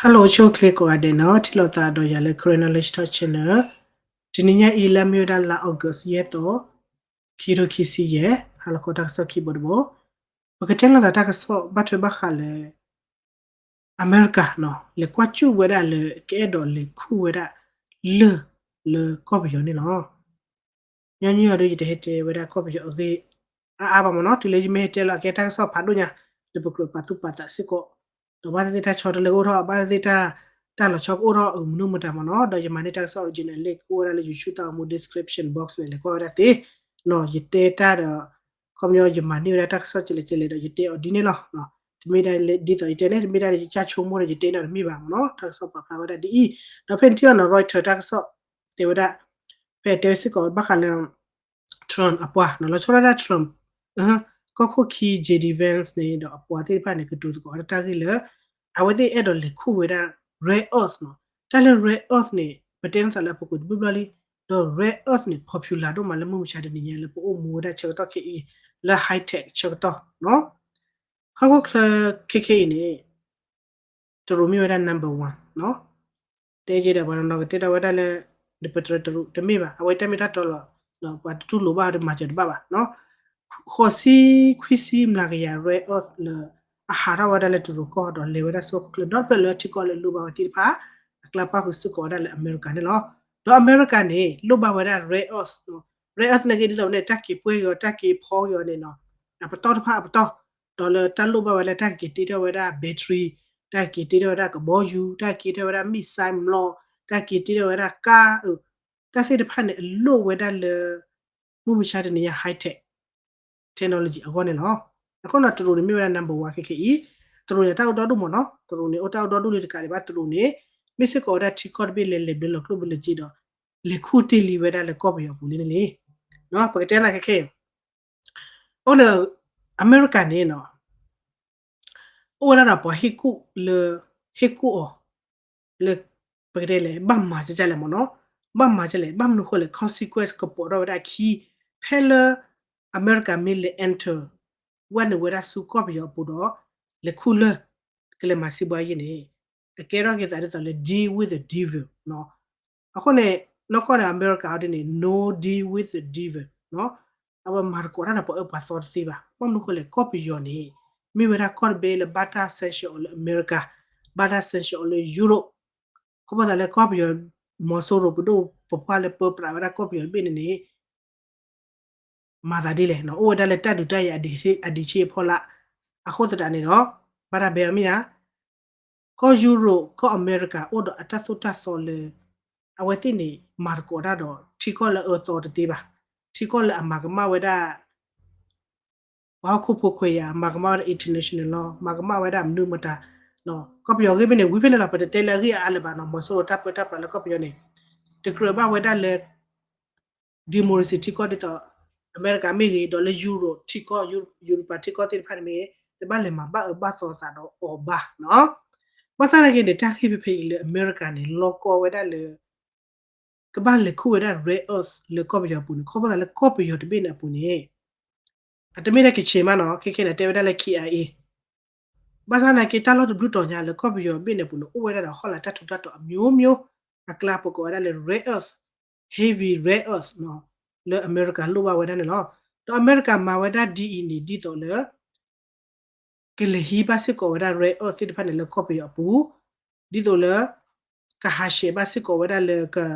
Hello ဆိၣ်ချ့ကိးဂၤဒဲးနီၤ, ထံၣ်လိာ်သးဒီးယၤလၢ Karen Knowledge Talk Channel. တနံၤညါအံၤလၢမ့ၢ်ဝဲဒၣ်လါ August ယဲၢ်သီ, ခံထိခံဆံယဲၢ်, ဟါလီၤခီတၢ်ကစီၣ်ခံဘိတဘိ, ပကတဲလိာ်သးတၢ်ကစီၣ်ဘၣ်ထွဲဘၣ်ဃးလၢ အမဲရကၤနီၤ လဲၤကွၢ်စူၣ်ဝဲဒၣ်လၢကအဲၣ်ဒိးလဲၤခူၣ်ဝဲဒၣ်လၢၢ် လၢကီၢ်ပယီၤန့ၣ်လီၤ. ညီနုၢ်အီၤဒီး ယတဟဲတဲဝဲဒၣ်ကီၢ်ပယီၤအဂ့ၢ်အါအါဘၣ်မ့ၢ်နီၤ, တုၤလၢယမ့ၢ်ဟဲတဲလီၤအကဲတၢ်ကစီၣ်ဖးဒိၣ်ညါ, လၢပကြၢးပာ်သူၣ်ပာ်သးစ့ၢ်ကီး, ဒီးဘၣ်သ့ၣ်သ့ၣ်တၢ်ဆီတလဲကအိၣ်ထီၣ်, ဘၣ်သ့ၣ်သ့ၣ်တၢ် တၢ်လီၤဆီကအိၣ်ထီၣ်အမနုၤမတၤမ့ၢ်နီၤ, ဒီးယမၤန့ၢ်တၢ်ကစီၣ် original လၢကအိၣ်ဝဲဒၣ်လၢ YouTube သးအမူ description box န့ၣ် လဲၤကွၢ်ဝဲဒၣ်သ့နီၤ, ယတဲတၢ်ဒီး ခီပညီယမၤန့ၢ်ဝဲဒၣ်တၢ်ကစီၣ်ကလဲာ်ကလဲာ်ဒီး ယတဲအီၤဒ်န့ၣ်လီၤ. တမ့ၢ်ဒ်သိးယတဲန့ၣ် တမ့ၢ်ဒၣ်ယကစၢ်ဆိကမိၣ်ဒီးယတဲန့ၣ်တမ့ၢ်ဘၣ်မ့ၢ်နီၤ, တၢ်ကစီၣ်ပာ်ဖျါဝဲဒၣ်ဒ်အံၤ, ဒီးဖဲန့ၣ်ထံၣ်အီၤနီၤ Reuters တၢ်ကစီၣ်တဲဝဲဒၣ်, ဖဲတဲဝဲစ့ၢ်ကီးဘၣ်ဃးလၢ Trump အပှၤနီၤ လီၤဆီဒၣ်တၢ် Trump ကီၢ်ခိၣ်ခံ J D Vance န့ၣ်ဒီးအပှၤသ့ၣ်တဖၣ်န့ၣ် ကတိၤသကိးဝဲဒၣ်တၢ်ဂ့ၢ်လၢ အဝဲသ့ၣ်အဲၣ်ဒိးလဲၤခူၣ်ဝဲဒၣ် rare earth နီၤ, တၢ်လၢ rare earth န့ၣ် ပတဲန့ၢ်သးလၢအပူၤကွံာ်တဘျီဘျီလံ, ဒီး rare earth န့ၣ် popular ဒိၣ်မးလၢမုၢ်မဆါတနံၤညါလၢပအိၣ်မူဝဲဒၣ်ဆၢကတီၢ်ခဲအံၤ, လၢ high tech ဆၢကတီၢ်နီၤ, ဟီၣ်ခိၣ်ချၢခဲခဲအံၤန့ၣ် တရူးမ့ၢ်ဝဲဒၣ် number one နီၤ, တဲက့ဒီးပှၤနီၤကတဲဒီးဝဲဒၣ်လၢ နပတြၢၤတရူးတမ့ၢ်ဘၣ်, အဝဲတၢ်မ့ၢ်တၢ်တီလီၤ, ပှၤတတူၢ်လိာ်ဘၣ်ဒီးမၤစၢၤတဘၣ်ဘၣ်နီၤ, ဃိးဆံခွံဆံမျးကယၤ rare earth လၢ အဟးထီၣ်ဝဲဒၣ်လၢတရူးကီၢ်ဒီးလဲၤဝဲဒၣ်ဆူဟီၣ်ခိၣ်ချၢ ဒီဖျၢၣ်လၢထံကီၢ်လၢလိၣ်ဘၣ်ဝဲသ့ၣ်တဖၣ် အကျါပၣ်ဃုာ်စ့ၢ်ကီးဝဲဒၣ်လၢအမဲရကၤန့ၣ်လီၤ. ဒီးအမဲရကၤန့ၣ် လိၣ်ဘၣ်ဝဲဒၣ် rare earth နီၤ, rare earth န့ၣ်က့ဒ်သိးန့ၣ် တၢ်က့ၤပှဲၤက့ၤအီၤ တၢ်က့ၤဖီက့ၤအီၤန့ၣ်နီၤ, အပတီၢ်တဖၣ်အပတီၢ်, ဒီးလၢတၢ်လိၣ်ဘၣ်ဝဲလၢတၢ်ကက့ၤတ့ထီၣ်ဝဲဒၣ် battery, တၢ်ကက့ၤတ့ထီၣ်ဝဲဒၣ်ကဘီယူၤ, တၢ်ကက့ၤတ့ထီၣ်ဝဲဒၣ် missile မျိာ်, တၢ်ကက့ၤတ့ထီၣ်ဝဲဒၣ်ကါ, တၢ်သ့ၣ်တဖၣ်န့ၣ် အလိၣ်ဝဲဒၣ်လၢ မုၢ်မဆါတနံၤညါ high tech technology အဂီၢ်န့ၣ်လီၤ. အဃိန့ၣ် တရူးန့ၣ်မ့ၢ်ဝဲဒၣ် number one ခဲခဲအံၤ, တရူးန့ၣ်တၢ်အိၣ်ဒီဒူၣ်မ့ၢ်နီၤ, တရူးန့ၣ်အိၣ်တၢ်အိၣ်ဒီဒူၣ်လၢတကးဒံးဘၣ်, တရူးန့ၣ် မ့ၢ်စ့ၢ်ကီးဝဲဒၣ်ထံကီၢ်တဘ့ၣ်လၢလဲၤဘျၢလီၤကျိၣ်ဘျၢလီၤစ့ဒီး လဲၤခူၣ်တ့ၢ်လံဝဲဒၣ်လၢကီၢ်ပယီၤအပူၤလံန့ၣ်လံ. ပကတဲသးခဲခဲအံၤ အိၣ်န့ၣ် အမဲရကၤန့ၣ်နီၤ အိၣ်ဝဲဒၣ်ဒီးပှၤဟ့ၣ်ကူၣ်လၢ ဟ့ၣ်ကူၣ်အီၤ လၢ ပကတဲလဲၣ် ဘၣ်မၤကကလဲၣ်မ့ၢ်နီၤ, ဘၣ်မၤကလဲၣ် ဘၣ်မနုၤဃိလဲၣ် consequence ကပိာ်ထီၣ်ဝဲဒၣ်အခံ, ဖဲလၢ အမဲရကၤမ့ၢ်လဲၤ enter ဝဲန့ၣ်ဝဲဒၣ်ဆူကီၢ်ပယီၤအပူၤဒီး လဲၤခူၣ်လၢၢ် ကလဲၤမၤစံးဘှါယဲၢ်န့ၣ် အကဲထီၣ်က့ၤသးဒ်သိးလၢ deal with the devil နီၤ. အဃိန့ၣ် နီၢ်ကီၢ်န့ၣ် အမဲရကၤအီၤဒ်န့ၣ် no deal with the devil နီၤ. အဝဲမၤသကိးတၢ်ဒီးပှၤအၢပှၤသီတသ့ဘၣ်. ဘၣ်မနုၤဃိလဲၣ် ကီၢ်ပယီၤန့ၣ် မ့ၢ်ဝဲဒၣ်ကီၢ်တဘ့ၣ်လၢဘၣ်တၢ် sanction အီၤလၢအမဲရကၤ, ဘၣ်တၢ် sanction အီၤလၢယူရိၣ်, ခီဖျိသးလၢကီၢ်ပယီၤ မီၤစိရိၤပဒိၣ်ပပှၢ်လၢပၢပြးဝဲဒၣ်ကီၢ်ပယီၤတဘ့ၣ်န့ၣ်န့ၣ် မၤသးဒ်လဲၣ်နီၤ, အိၣ်ဝဲဒၣ်လၢတၢ်ဒုးတၢ်ယၤအဒံးဆံးအဖီလာ်, အဃိသတးန့ၣ်ဒီး ဘၣ်တၢ်ဘဲအီၤမ့ၢ်ဧါ, ကီၢ်ယူရိၣ် ကီၢ်အမဲရကၤ အိၣ်ဒီးအတၢ်သိၣ်တၢ်သီလၢ အဝဲသ့ၣ်န့ၣ် မၤသကိးတၢ်ဒီး ထံကီၢ်လၢအအၢသီတသ့ဘၣ်, ထံကီၢ်လၢအမၤကမၣ်ဝဲဒၣ် ပှၤဟီၣ်ခိၣ်ဖိခွဲးယာ်, မၤကမၣ်ဝဲဒၣ် international law, မၤကမၣ်ဝဲဒၣ်မနုၤမတၤ, ကီၢ်ပယီၤဂ့ၢ်မ့ၢ်န့ၣ် ဝံၤဖဲန့ၣ်လီၤ, ပတတဲလၢအဂ့ၢ်အအါလၢၤဘၣ်နီၤ, မီၤစိရိၤတၢ်ပၢတၢ်ပြးလၢကီၢ်ပယီၤန့ၣ် တကြၢးဘၣ်ဝဲဒၣ်လၢ democracy ထံကီၢ်ဒ်သိး အမဲရကၤမ့ၢ်ဂ့ၤ, ဒီးလၢယူရိၣ်ထံကီၢ်, ယူရပၤထံကီၢ်သ့ၣ်တဖၣ်န့ၣ်မ့ၢ်ဂ့ၤ, တဘၣ်လဲၤမၤဘၣ်အၢဘၣ်သီသးဒီးအီၤဘၣ်နီၤ. ဘၣ်ဆၣ်သနာ်က့န့ၣ် တၢ်ဂ့ၢ်ဖဲဖဲအံၤလၢအမဲရကၤန့ၣ် လီၤကီဝဲဒၣ်လၢ ကဘၣ်လဲၤခူၣ်ဝဲဒၣ် rare earth လၢကီၢ်ပယီၤအပူၤန့ၣ် ခီဖျိသးလၢကီၢ်ပယီၤတဘ့ၣ်န့ၣ်အပူၤန့ၣ် အတမ့ၢ်ထဲကချ့ၣ်မးနီၤ, ခဲခဲန့ၣ် တဲဝဲဒၣ်လၢ K I A ဘၣ်ဆၣ်သနာ်က့ တၢ်လီၢ်တဘျုးတီၤညါလၢကီၢ်ပယီၤတဘ့ၣ်န့ၣ်အပူၤန့ၣ် အိၣ်ဝဲဒၣ်ဒီးဟီၣ်လာ်တၢ်ထူးတၢ်တီၤအမျိုးမျိုး, အကျါပကိးဝဲဒၣ်လၢ rare earth, heavy rare earth နီၤ, လၢအမဲရကၤလိၣ်ဘၣ်ဝဲဒၣ်န့ၣ်လီၤ. ဒီးအမဲရကၤမၤဝဲဒၣ်ဒ်အံၤန့ၣ် ဒ်သိးလၢ ကလဲၤဟံးဘၣ်စ့ၢ်ကီးဝဲဒၣ် rare earth သ့ၣ်တဖၣ်န့ၣ်လၢကီၢ်ပယီၤအပူၤ, ဒ်သိးလၢ ကဟးဆှဲးဘၣ်စ့ၢ်ကီးဝဲဒၣ်လၢ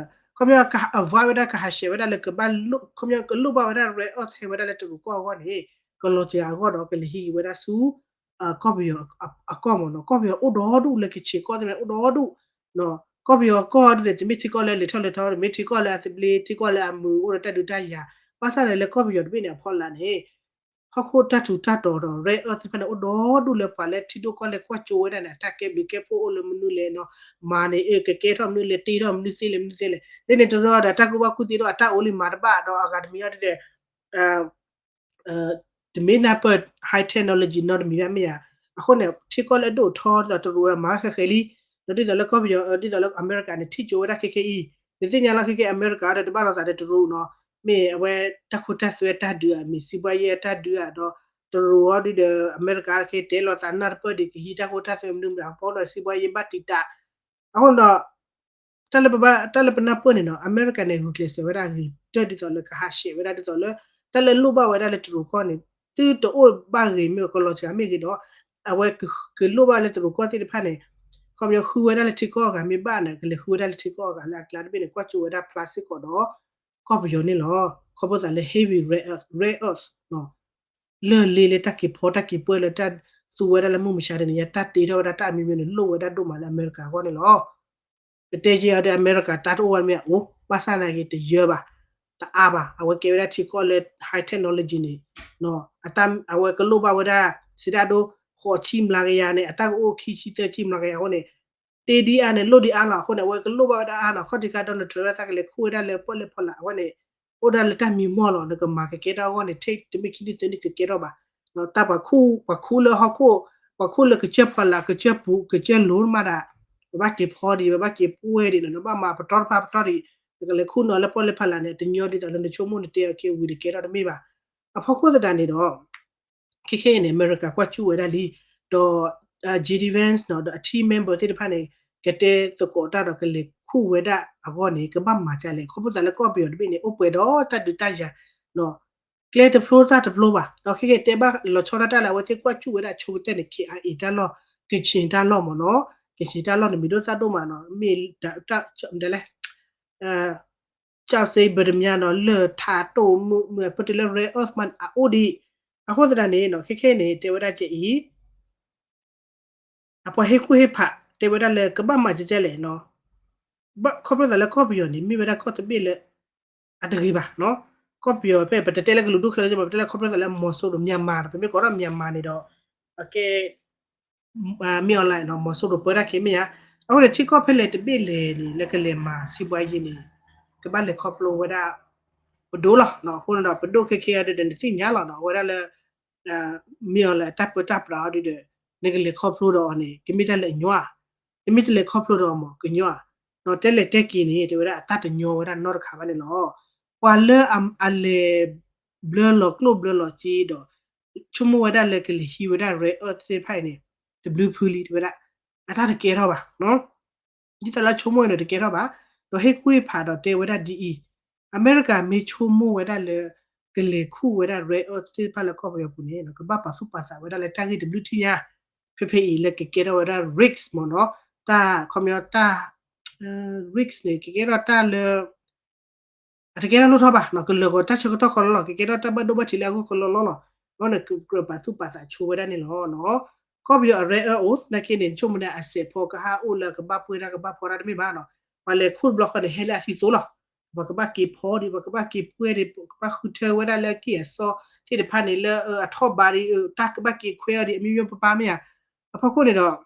ခီပညီ က avoid ဝဲဒၣ် ကဟးဆှဲးဝဲဒၣ်လၢကဘၣ်လိၣ်, ခီပညီကလိၣ်ဘၣ်ဝဲဒၣ် rare earth ဟဲဝဲဒၣ်လၢတရူးကီၢ်အဂီၢ်န့ၣ် ကလီၤစှၤအဂီၢ်ဒီး ကလဲၤဟံးက့ၤဝဲဒၣ်ဆူ ကီၢ်ပယီၤအကီၢ်မ့ၢ်နီၤ, ကီၢ်ပယီၤအိၣ်ဒီဒူၣ်လၢကချ့ၣ်ကီၢ်သ့ၣ်မ့ၢ်အိၣ်ဒီဒူၣ်, ကီၢ်ပယီၤကီၢ်ဒ်န့ၣ် တမ့ၢ်ထံကီၢ်လၢလဲၤထီၣ်လဲၤထီ, တမ့ၢ်ထံကီၢ်လၢအသဘျ့, ထံကီၢ်လၢအမုာ်အိၣ်ဒီးတၢ်ဒုးတၢ်ယၤ, ဘၣ်ဆၣ်န့ၣ်လၢကီၢ်ပယီၤတဘ့ၣ်န့ၣ်အဖီလာ်န့ၣ် ဟီၣ်ခိၣ်တၢ်ထူးတၢ်တီၤဒီး rare earth သ့ၣ်တဖၣ်န့ၣ် အိၣ်ဒီဒူၣ်လၢပှၤလၢထံဒိၣ်ကီၢ်လဲၢ်ကွၢ်ကၠိဝဲဒၣ်န့ၣ် အတၢ်ကဲဘျုးကဲဖှိၣ်အိၣ်လၢမနုၤလဲၣ်နီၤ, မၤန့ၣ် ကကဲထီၣ်မနုၤလဲၣ်, တ့ထီၣ်မနုၤသ့လဲၣ် မနုၤသ့လဲၣ်, ဒ်န့ၣ်တရၢဒီးတၢ်ကူၣ်ဘၣ်ကူၣ်သ့ဒီးအတၢ်အိၣ်လံမၤတဘၣ်ဒီးအဂၤတမံၤအီၤဒ်ဒီး တမ့ၢ်နၢ်ပၢၢ် high technology နီတမံၤဘၣ်မ့ၢ်ဧါ. အဃိန့ၣ် ထံကီၢ်လၢအဒိၣ်ထီဒ်သိးတရူးဒီးမၤဃဲၤဃဲၤလံ, ဒီးဒ်သိးလၢကီၢ်ပယီၤ ဒ်သိးလၢအမဲရကၤန့ၣ် ထံၣ်ကၠိဝဲဒၣ်ခဲခဲအံၤ, နသ့ၣ်ညါလီၤခဲခဲအမဲရကၤဒီးတဘၣ်လိာ်သးဒီးတရူးနီၤ, မ့ၢ်အဝဲတၢ်ခိတၢ်သွဲတၢ်ဒုးဧါ, မ့ၢ်စံးဘှါယဲၢ်တၢ်ဒုးဧါ, ဒီး တရူးအီၤဒုဒီး အမဲရကၤက့ၤတဲလီၤသးနၢ်တပၢၢ်ဒံး ကဟံးတၢ်ဟူတၢ်သၢမနုၤမနုၤ အဖီဒီး စံးဘှါယံၤဘၣ်တံာ်တာ် အဃိဒီး တၢ်လၢပနၢ်ပၢၢ်န့ၣ်နီၤ အမဲရကၤန့ၣ် ဂုာ်ကျဲးစၢးဝဲဒၣ်ဂ့ၤတၢၢ်ဒ်သိးလၢကဟးဆှဲးဝဲဒၣ်ဒ်သိးလၢ တၢ်လၢလိၣ်ဘၣ်ဝဲဒၣ်လၢတရူးကီၢ်န့ၣ် သုတအိၣ်ဘၣ်ဂ့ၤမ့ၢ်ကလီၤစှၤမ့ၢ်ဂ့ၤဒီး အဝဲကလိၣ်ဘၣ်လၢတရူးကီၢ်သ့ၣ်တဖၣ်န့ၣ် ခီပညီဃုဝဲဒၣ်လၢထံကီၢ်အဂၤမ့ၢ်ဘၣ်န့ၣ် ကလဲၤဃုဝဲဒၣ်လၢထံကီၢ်အဂၤလၢအကျါတဘ့ၣ်န့ၣ် ကွၢ်ကၠိဝဲဒၣ်ဖျါစ့ၢ်ကီးဒီး ကီၢ်ပယီၤန့ၣ်လီၤ. ခီဖျိသးလၢ heavy rare earth, rare earth လၢလ့လၢတၢ်က့ၤဖီတၢ်က့ၤပှဲၤလၢတၢ်သူဝဲဒၣ်လၢမုၢ်မဆါတနံၤညါ တၢ်တ့ထီၣ်ဝဲဒၣ်တၢ်အမံၤမံၤန့ၣ် လိၣ်ဝဲဒၣ်ဒိၣ်မးလၢအမဲရကၤအဂီၢ်န့ၣ်လီၤ. ပတဲက့ၤအီၤဒီးအမဲရကၤတၢ်တအိၣ်ဝဲမ့ၢ်အိၣ် ဘၣ်ဆၣ်သနာ်က့တယၢဘၣ်, တအါဘၣ်, အဝဲကဲဝဲဒၣ်ထံကီၢ်လၢ high technology န့ၣ် အဝဲကလိၣ်ဘၣ်ဝဲဒၣ် စံးတၢ်ဒိ ဃိးဆံမျးကယၤန့ၣ် အတၢ်ကအိၣ်ခံဆံသၢဆံမျးကယၤအဃိန့ၣ် တ့ဒ်အါန့ၣ် လိၣ်ဒ်အါလီၤ. အဃိန့ၣ် အဝဲကလိၣ်ဘၣ်ဝဲဒၣ်အါနီၤ ခီၣ်ထံးခါ Donald Trump ဝဲဒၣ်သးကလဲၤခူၣ်ဝဲဒၣ်လၢပီၣ်လဲၣ်ဖီလာ်အဝဲန့ၣ် အိၣ်ဒၣ်လၢတၢ်မံမီၢ်လီၤ နကမၤကကဲထီၣ်အဂီၢ်န့ၣ် တမ့ၢ်ခံနံၣ်သၢနံၣ်ကကဲထီၣ်ဘၣ်. တၢ်ပှၤခူၣ် ပှၤခူၣ်လၢဟီၣ်ခိၣ် ပှၤခူၣ်လၢကစၢၢ်ဖီလာ် ကစၢၢ်ပူၤ ကစၢၢ်လိၤမးဒၣ် ပဘၣ်က့ၤဖီဒံး ပဘၣ်က့ၤပှဲၤဒံးနီၤ နဘၣ်မၤပတီၢ်တဖၣ်ပတီၢ်ဒံး နကလဲၤခူၣ်နီၤလၢပီၣ်လဲၣ်ဖီလာ်န့ၣ် တညီဒ်သိးလၢနဆိကမိၣ်နတဲအီၤက့ၤဝံၤတကဲထီၣ်တမ့ၢ်ဘၣ်. အဖီခိၣ်သတးန့ၣ်ဒီး ခဲခဲအံၤန့ၣ် အမဲရကၤကွၢ်ကၠူၣ်ဝဲဒၣ်လံ ဒီး J D Vance နီၤ ဒီးအ team member သ့ၣ်တဖၣ်န့ၣ် ကတဲသကိးတၢ်ဒီးကလဲၤခူၣ်ဝဲဒၣ်အဂီၢ်န့ၣ် ကဘၣ်မၤဒ်လဲၣ် ခီဖျိသးလၢကီၢ်ပယီၤတဘ့ၣ်န့ၣ် အိၣ်ပှဲၤဒီးတၢ်ဒုးတၢ်ယၤ ကျဲတဖျိတၢ်တဖျိဘၣ် ဒီးခဲခဲတဲဘၣ်လီၤဆီဒၣ်တၢ်လၢအဝဲသ့ၣ်ကွၢ်ကၠူၣ်ဝဲဒၣ်ဆိကတၢၢ်န့ၣ် K I A တၢ်လီၢ် ကချင်တၢ်လီၢ်မ့ၢ်နီၤ ကချင်တၢ်လီၢ်န့ၣ် မ့ၢ်ဒိၣ်သၣ်ဒိၣ်မးနီၤ မ့ၢ်ဒ်လဲၣ် ကၠီၣ်စ့ဘၢတမၠါနီၤ လၢၢ်ထးတိၢ်မုၢ်မုၢ် ပတဲလၢ rare earth မးအအိၣ်ဒံး အဃိသတးန့ၣ်နီၤ ခဲခဲအံၤန့ၣ် တဲဝဲဒၣ်ကဲအံၤ အပှၤဟ့ၣ်ကူၣ်ဟ့ၣ်ဖး တဲဝဲဒၣ်လၢကဘၣ်မၤဒ်လဲၣ်နီၤ ခီဖျိသးလၢကီၢ်ပယီၤန့ၣ် မ့ၢ်ဝဲဒၣ်ကီၢ်တဘ့ၣ်လၢ အတဂ့ၤဘၣ်နီၤ ကီၢ်ပယီၤဖဲပတတဲလၢကလုာ်ဒူၣ်ချၢမး ပတဲလၢခီဖျိသးလၢ မီၤစိရိၤ Myanmar နီၤ ပမ့ၢ်ကိးထီၣ် Myanmar န့ၣ်ဒီး အကဲ မ့ၢ်အီၤလဲၣ်နီၤ မီၤစိရိၤပၢတၢ်ခံမ့ၢ်ဧါ အဃိန့ၣ် ထံကီၢ်ဖဲလဲၣ်တဘ့ၣ်လဲၣ်န့ၣ် လၢကလဲၤမၤစံးဘှါယံၤန့ၣ် ကဘၣ်လဲၤခီဖျိဝဲဒၣ် ပဒိၣ်လီၤ. အဃိန့ၣ်ဒီး ပဒိၣ်ခဲခဲအံၤဒီး နသ့ၣ်ညါလီၤနီၤ အဝဲဒၣ်လၢ မ့ၢ်အီၤလဲၣ် အတၢ်ပၢတၢ်ပြးအီၤဒ်ဒီး နကလဲၤခီဖျိဒီးအီၤန့ၣ် ကမ့ၢ်တၢ်လၢအညီဧါ နမ့ၢ်တလဲၤခီဖျိဒီးအီၤမ့ၢ်ကညီဧါ ဒီးတဲလဲၤတဲက့ၤန့ၣ် တဲဝဲဒၣ်အတၢ်တညီဝဲဒၣ်နီတခါဘၣ်န့ၣ်လီၤ. ပှၤလၢအလဲၤဘျၢလီၤကျိၣ်ဘျၢလီၤစ့ဒီး ဆိကမိၣ်ဝဲဒၣ်လၢကလဲၤဟံးဝဲဒၣ် rare earth သ့ၣ်တဖၣ်အံၤန့ၣ် တဘျုးဖုလံ တဲဝဲဒၣ် အတၢ်တကဲထီၣ်ဘၣ် ဒ်သိးလၢဆိကမိၣ်အံၤန့ၣ်တကဲထီၣ်ဘၣ်. ဒီးဟ့ၣ်ကူၣ်ဟ့ၣ်ဖးဒီးတဲဝဲဒၣ်ဒ်အံၤ, အမဲရကၤမ့ၢ်ဆိကမိၣ်ဝဲဒၣ်လၢ ကလဲၤခူၣ်ဝဲဒၣ် rare earth သ့ၣ်တဖၣ်လၢကီၢ်ပယီၤပူၤန့ၣ် ကဘၣ်ပာ်သူၣ်ပာ်သးဝဲဒၣ်လၢတၢ်ဂ့ၢ်တဘျုးထံၣ်ညါ, ဖဲဖဲအံၤလၢကကဲထီၣ်ဝဲဒၣ် risk မ့ၢ်နီၤ, တၢ်ခီပညီတၢ် risk န့ၣ် ကကဲထီၣ်တၢ်လၢ အတကဲထီၣ်လိၣ်ထီၣ်ဘၣ်နီၤ, ကလၢာ်ဂီၤတၢ်ဆၢကတီၢ်ကီလီလီၤ, ကကဲထီၣ်တၢ်ဘၣ်ဒိဘၣ်ထံးလၢအဂီၢ်ကလီလီလီၤ. အဃိန့ၣ် ကြၢးပာ်သူၣ်ပာ်သးဆိဝဲဒၣ်န့ၣ်လီၤ. ကီၢ်ပယီၤအ rare earth နာ်က့န့ၣ် ဆိကမိၣ်န့ၣ် အစဲးဖီကဟၣ်အိၣ်လၢကဘၣ်ပှဲၤတၢ်ကဘၣ်ဖီတၢ်တမ့ၢ်ဘၣ်နီၤ, ပှၤလဲၤခူၣ်တဘျီဃီန့ၣ် ဟဲလၢအသံသိလီၤ. ပှၤကဘၣ်က့ၤဖီဒံး, ပှၤကဘၣ်က့ၤပှဲၤဒံး, ပှၤကဘၣ်ဃုထၢဝဲဒၣ်လၢအက့ၢ်အစီသ့ၣ်တဖၣ်န့ၣ် လၢအထီၣ်ဘးဒံး, တၢ်ကဘၣ်က့ၤခွဲးအီၤဒံး အမံၤမံၤပပၢ်မ့ၢ်ဧါ. အဖီခိၣ်န့ၣ်ဒီး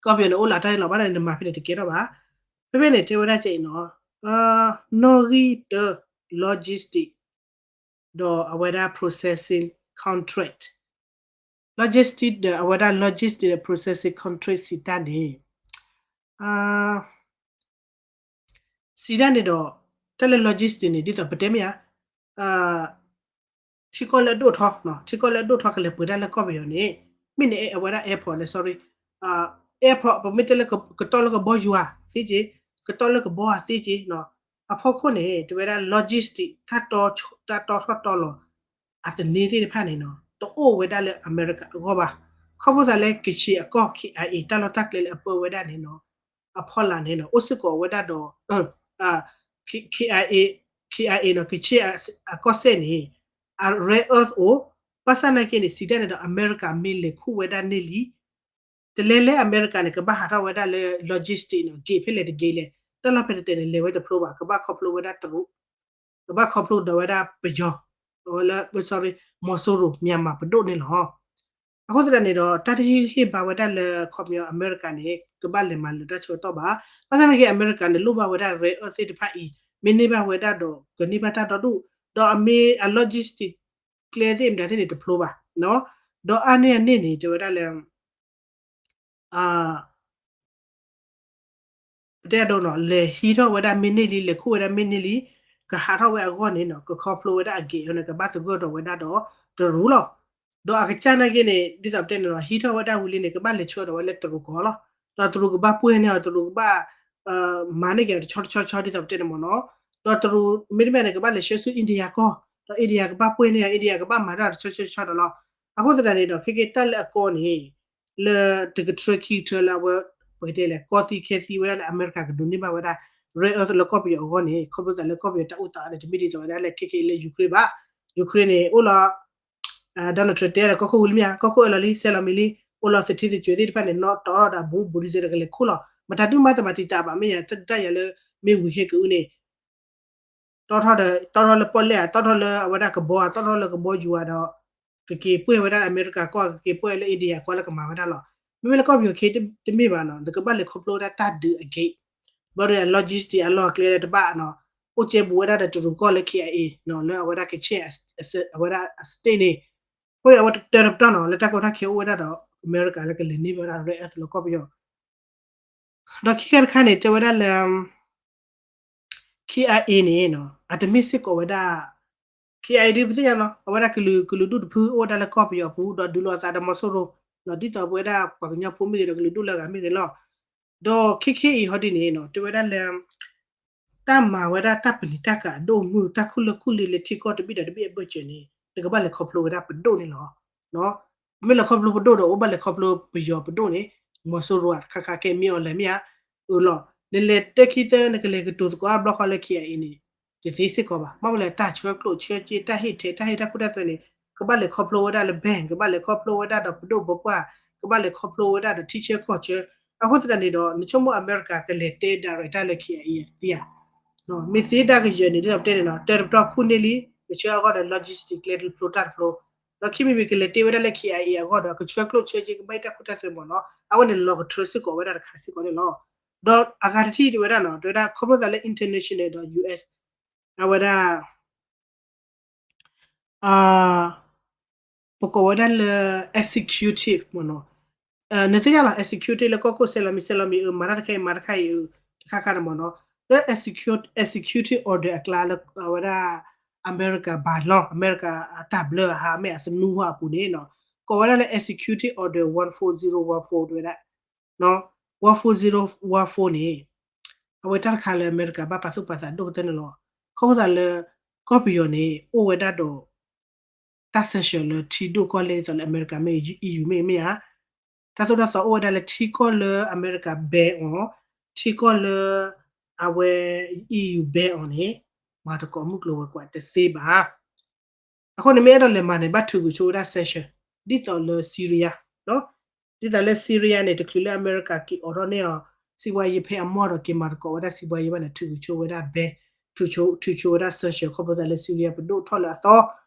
ကီၢ်ပယီၤန့ၣ်အိၣ်လၢတၢ်လီၤဘၣ်န့ၣ် နမၤဖဲန့ၣ်တကဲထီၣ်ဘၣ်. ဖဲဖဲန့ၣ် တဲဝဲဒၣ်ကဲအံၤနီၤ, နီၣ်ဂံၢ်တၢ logistic ဒီးအဝဲဒၣ် processing contract, logistic ဒီးအဝဲဒၣ် logistic ဒီး processing contract စံးတၢ်န့ၣ် စံးတၢ်န့ၣ်ဒီး တၢ်လၢ logistic န့ၣ် ဒ်သိးပတဲမ့ၢ်ဧါ, ထံကီၢ်လၢအဒိၣ်ထီ, ထံကီၢ်လၢအဒိၣ်ထီကလဲၤပှဲၤတၢ်လၢကီၢ်ပယီၤန့ၣ် မ့ၢ်န့ၣ်အဝဲဒၣ် airport လၢ sorry, airport ပမ့ၢ်တဲလၢကတီၢ်လၢကဘီယူၤဧါသ့က့, ကတီၢ်လၢကဘီဧါသ့က့, အဖီခိၣ်န့ၣ် တဲဝဲဒၣ် logistic တၢ်တီထီၣ်တီလီၤ အသန့သ့ၣ်တဖၣ်န့ၣ်နီၤ တအိၣ်ဝဲဒၣ်လၢအမဲရကၤအဂီၢ်ဘၣ်. ခီဖျိသးလၢကချ့ၣ်အကီၢ် K I A တၢ်လီၢ်တၢ်ကျဲလၢအပၢဝဲဒၣ်န့ၣ်နီၤ အဖီလာ်န့ၣ်နီၤ အိၣ်စ့ၢ်ကီးဝဲဒၣ်ဒီး K I A, K I A နီၤ ကချ့ၣ်အကီၢ်စဲၣ်န့ၣ် အ rare earth အိၣ်, ဘၣ်ဆၣ်နာ်က့န့ၣ် စံးတၢ်န့ၣ်ဒီး အမဲရကၤမ့ၢ်လဲၤခူၣ်ဝဲဒၣ်န့ၢ်လံ တလဲၤလၢအမဲရကၤန့ၣ် ကဘၣ်ဟးထီၣ်ဝဲဒၣ်လၢ logistic နီၤ gate ဖဲလဲၣ်တ gate လဲၣ်, တၢ်လီၢ်ဖဲတတဲန့ၣ် လဲၤဝဲတဖျိဘၣ်, ကဘၣ်ခီဖျိဝဲဒၣ်တရူး, ကဘၣ်ခီဖျိဒီးဝဲဒၣ်ပယီၤ, ဝဲလၢ sorry မီၤစိရိၤ Myanmar ပဒိၣ်န့ၣ်လီၤ. အဃိသတးန့ၣ်ဒီး တၢ်တဟ့ၣ်ဟ့ၣ်ဘါဝဲဒၣ်လၢခီပညီအမဲရကၤန့ၣ် ကဘၣ်လဲၤမၤလၢတၢ်ဆၢကတီၢ်ဘၣ်. ဘၣ်ဆၣ်နာ်က့အမဲရကၤန့ၣ် လိၣ်ဘၣ်ဝဲဒၣ် rare earth သ့ၣ်တဖၣ်အံၤ, မ့ၢ်န့ၢ်ဘၣ်ဝဲဒၣ်ဒီး ကန့ၢ်ဘၣ်တၢ်ဒီဒူၣ်, ဒီးအမ့ၢ်အ logistic ကျဲသ့ၣ်မတၤသ့ၣ်န့ၣ်တဖျိဘၣ်, ဒီးအါန့ၢ်အန့ၣ်န့ၣ် တဲဝဲဒၣ်လၢ ပတဲအဒိနီၤ လဲၤဟံးထီၣ်ဝဲဒၣ်မ့ၢ်န့ၢ်လံ, လဲၤခူၣ်ဝဲဒၣ်မ့ၢ်န့ၢ်လံ, ကဟးထီၣ်ဝဲအဂီၢ်န့ၣ်နီၤ ကခီဖျိဝဲဒၣ်အ gate အီၤန့ၣ် ကဘၣ်သဂၢၢ်ဒီးဝဲဒၣ်ဒီးတရူးလီၤ. ဒီးအကစၢ်နာ်က့န့ၣ် ဒ်သိးပတဲန့ၣ်လီၤ ဟံးထီၣ်ဝဲဒၣ်ဝံၤလံန့ၣ် ကဘၣ်လဲၤဆှၢဒီးဝဲလၢတရူးကီၢ်လီၤ. ဒီးတရူးကဘၣ်ပှ့ၤန့ၢ်အီၤ တရူးကဘၣ် မၤန့ၢ်က့ၤအီၤတဆီတဆီဆီဒ်သိးပတဲန့ၣ်မ့ၢ်နီၤ. ဒီးတရူးမ့တမ့ၢ်န့ၣ် ကဘၣ်လဲၤဆှၢဆူ India ကီၢ်, ဒီး India ကဘၣ်ပှ့ၤန့ၢ်အီၤ India ကဘၣ်မၤတၢ်တဆီတဆီဆီဒီးလီၤ. အဃိသတးန့ၣ်ဒီး ခဲက့တၢ်လၢအကီန့ၣ် လၢတကထြၢခံကထြၢလၢအဝဲ ပကတဲလဲၣ် ကီသံခဲသံဝဲဒၣ်လၢအမဲရကၤကဒိးန့ၢ်ဘၣ်ဝဲဒၣ် rare earth လၢကီၢ်ပယီၤအဂီၢ်န့ၣ် ခီဖျိသးလၢကီၢ်ပယီၤတၢ်အိၣ်သးန့ၣ် တမ့ၢ်ဒ်သိးဝဲဒၣ်လၢခဲက့လၢ Ukraine ဘၣ်. Ukraine န့ၣ် အိၣ်လီၤ Donald Trump တဲဒီးကီၢ်ခိၣ်ဝံၤလံမ့ၢ်ဧါ, ကီၢ်ခိၣ်အၢၣ်လီၤလံ ဆဲးလီၤမံၤလံ, အိၣ်လီၤသထံသကၠွဲၤသ့ၣ်တဖၣ်န့ၣ် နီၣ်တီၢ်ထီၣ်ဒီးဘူးဘူးဒံစဲးဒီးကလဲၤခိၣ်လီၤ. မတၤဒုမၤတမၤတံာ်တာ်ဘၣ်မ့ၢ်ဧါ, တၢ်ယၤလၢ မ့ၢ်ဝံၤဟ့ၣ်ကအုန့ၣ် တီၢ်ထီၣ်ဒီး တီၢ်ထီၣ်လၢပီၣ်လဲၣ်ဧါ, တီၢ်ထီၣ်လၢအဝဲဒၣ်ကဘီဧါ, တီၢ်ထီၣ်လၢကဘီယူၤဧါဒီး ကက့ၤပှ့ၤဝဲဒၣ်အမဲရကၤကီၢ်, ကက့ၤပှ့ၤလၢ India ကီၢ်လၢကမၤဝဲဒၣ်လီၤ. မ့မ့ၢ်လၢကီၢ်ပယီၤခံတမ့ၢ်ဘၣ်နီၤ, နကဘၣ်လဲၤခီဖျိဝဲဒၣ်တၢ်ဒုးအဂ့ၢ်, ဘၣ်ဒီး logistic အလီၢ်အကျဲလၢတဘၣ်နီၤ, အိၣ်ကဲဘူးဝဲဒၣ်ဒီးတရူးကီၢ်လၢ K I A နီၤ, လၢအဝဲဒၣ်ကဆဲၣ် အဝဲဒၣ်အ state န့ၣ်, အဃိန့ၣ် အဝဲတၢတပတီၢ်နီၤ လၢတၢ်ကီတၢ်ခဲအိၣ်ဝဲဒၣ်ဒီး အမဲရကၤလၢကလဲၤန့ၢ်ဘၣ်ဝဲဒၣ် rare earth လၢကီၢ်ပယီၤ ဒီးခံခါတခါန့ၣ် တဲဝဲဒၣ်လၢ K I A န့ၣ်နီၤ အတမ့ၢ်စ့ၢ်ကီးဝဲဒၣ် K I A ဒ်ပသ့ၣ်ညါနီၤ အဝဲဒၣ်ကလုာ်ကလုာ်ဒူၣ်တဖုအိၣ်ဝဲဒၣ်လၢကီၢ်ပယီၤအပူၤ ဒီးဒုးလိာ်အသးဒီးမီၤစိရိၤ, ဒ်သိးပဝဲဒၣ်ပှၤကညီဖိမ့ၢ်ဂ့ၤဒီးကလုာ်ဒူၣ်လၢအဂၤမ့ၢ်ဂ့ၤလီၤ. ဒီးခဲခဲအံၤဟီဒ်န့ၣ်နီၤ တဲဝဲဒၣ်လၢ တၢ်မၤဝဲဒၣ်တၢ်ပနံာ်တၢ်ကၤအဒိၣ်မုၢ် တၢ်ခူၣ်လၢခူၣ်လံလၢထံကီၢ်တဘ့ၣ်ဒီးတဘ့ၣ်အဘၢၣ်စၢၤန့ၣ် နကဘၣ်လဲၤခီဖျိဝဲဒၣ်ပဒိၣ်န့ၣ်လီၤ. မ့ၢ်လဲၤခီဖျိပဒိၣ်ဒီး အိၣ်ဘၣ်လဲၤခီဖျိပယီၤပဒိၣ်န့ၣ် မီၤစိရိၤတခါခါကဲမ့ၢ်အီၤလဲၣ်မ့ၢ်ဧါ, အၢလီၤ. နလဲၤတဲခံသၢ နကလဲၤကတိၤသကိးအါဘျီဃီလၢ K I A န့ၣ် တသ့စ့ၢ်ကီးဘၣ်. မ့ၢ်မနုၤလဲၣ် တၢ်ဆှၢကျိၣ်ဆှၢစ့ တၢ်ဟ့ၣ်ထဲ တၢ်ဟ့ၣ်တၢ်ခိတၢ်သွဲန့ၣ် ကဘၣ်လဲၤခီဖျိဝဲဒၣ်လၢ bank, ကဘၣ်လဲၤခီဖျိဝဲဒၣ်ဒီးပဒိၣ်ပပှၢ်, ကဘၣ်လဲၤခီဖျိဝဲဒၣ်ဒီးထံဆၢကီၢ်ဆၢ. အဃိသတးန့ၣ်ဒီး နဆိကမိၣ်အမဲရကၤကလဲၤတဲ direct တၢ်လၢ K I A သ့ဧါ. မ့ၢ်သ့တၢ်ကယၢၤန့ၣ် ဒ်သိးပတဲန့ၣ်နီၤ တၢတပတီၢ်ခူၣ်န့ၢ်လံ ကဆှၢအဂီၢ်ဒီး logistic ကျဲတဖျိတၢ်တဖျိ, ဒီးခံမံၤမံၤကလဲၤတဲဝဲဒၣ်လၢ K I A အဂီၢ်ဒီး ကဆှၢကျိၣ်ဆှၢစ့ ကဘၣ်ဟ့ၣ်တၢ်ခိတၢ်သွဲမ့ၢ်နီၤ အဝဲန့ၣ်လီၤကထြၢစ့ၢ်ကီးဝဲဒၣ်တခါစ့ၢ်ကီးန့ၣ်လီၤ. ဒီးအဂၤတထံၣ်တဲဝဲဒၣ်နီၤ တဲဝဲဒၣ်ခီဖျိသးလၢ international ဒီး U S အဝဲဒၣ် ပကိးဝဲဒၣ်လၢ executive မ့ၢ်နီၤ, နသ့ၣ်ညါလီၤ executive လၢကီၢ်ခိၣ်ဆဲးလီၤမံၤဆဲးလီၤမံၤ အမၤတၢ်တခါအံၤ မၤတၢ်တခါအံၤ တခါခါန့ၣ်မ့ၢ်နီၤ, လၢ executive order အကျါလၢအဝဲဒၣ် အမဲရကၤ bylaw အမဲရကၤအတၢ်ဘျၢအဟါ အမ့ၢ်အသနူဟီၣ်အပူၤန့ၣ်နီၤ, ကိးဝဲဒၣ်လၢ executive order one four zero one four တဲဝဲဒၣ် one four zero one four န့ၣ် အဝဲတၢ်တခါလၢအမဲရကၤဘၣ်ပာ်သူၣ်ပာ်သးဒိၣ်ကတၢၢ်န့ၣ်လီၤ. ခီဖျိသးလၢ ကီၢ်ပယီၤန့ၣ် အိၣ်ဝဲဒၣ်ဒီး တၢ် sanction လၢထံဒိၣ်ကီၢ်လဲၢ်ဒ်သိးလၢအမဲရကၤမ့ၢ် E U မ့ၢ်မ့ၢ်ဧါ, တၢ်သိၣ်တၢ်သီအိၣ်ဝဲဒၣ်လၢထံကီၢ်လၢအမဲရကၤ ban အီၤ, ထံကီၢ်လၢ အဝဲ E U ban အီၤန့ၣ် မၤသကိးမုၢ်ကျိၤဝဲၤကွာ်တသ့ဘၣ်. အဃိန့ၣ်မ့ၢ်အဲၣ်ဒိးလဲၤမၤန့ၣ် ဘၣ်ထုးကွံာ်ဆိဝဲဒၣ် sanction ဒ်သိးလၢ Syria ဒ်သိးလၢ Syria န့ၣ် တချုးလၢအမဲရကၤက့ၤအိးထီၣ်န့ၢ်အီၤ စံးဘှါယ့ဖဲအမီၢ်ဒီးက့ၤမၤသကိးဝဲဒၣ်စံးဘှါယ့ဘၣ်န့ၣ် ထုးကွံာ်ဆိဝဲဒၣ် ban, ထုးဆိဝဲဒၣ် sanction ခီဖျိသးလၢ Syria ပဒိၣ်ထီၣ်လၢအသီ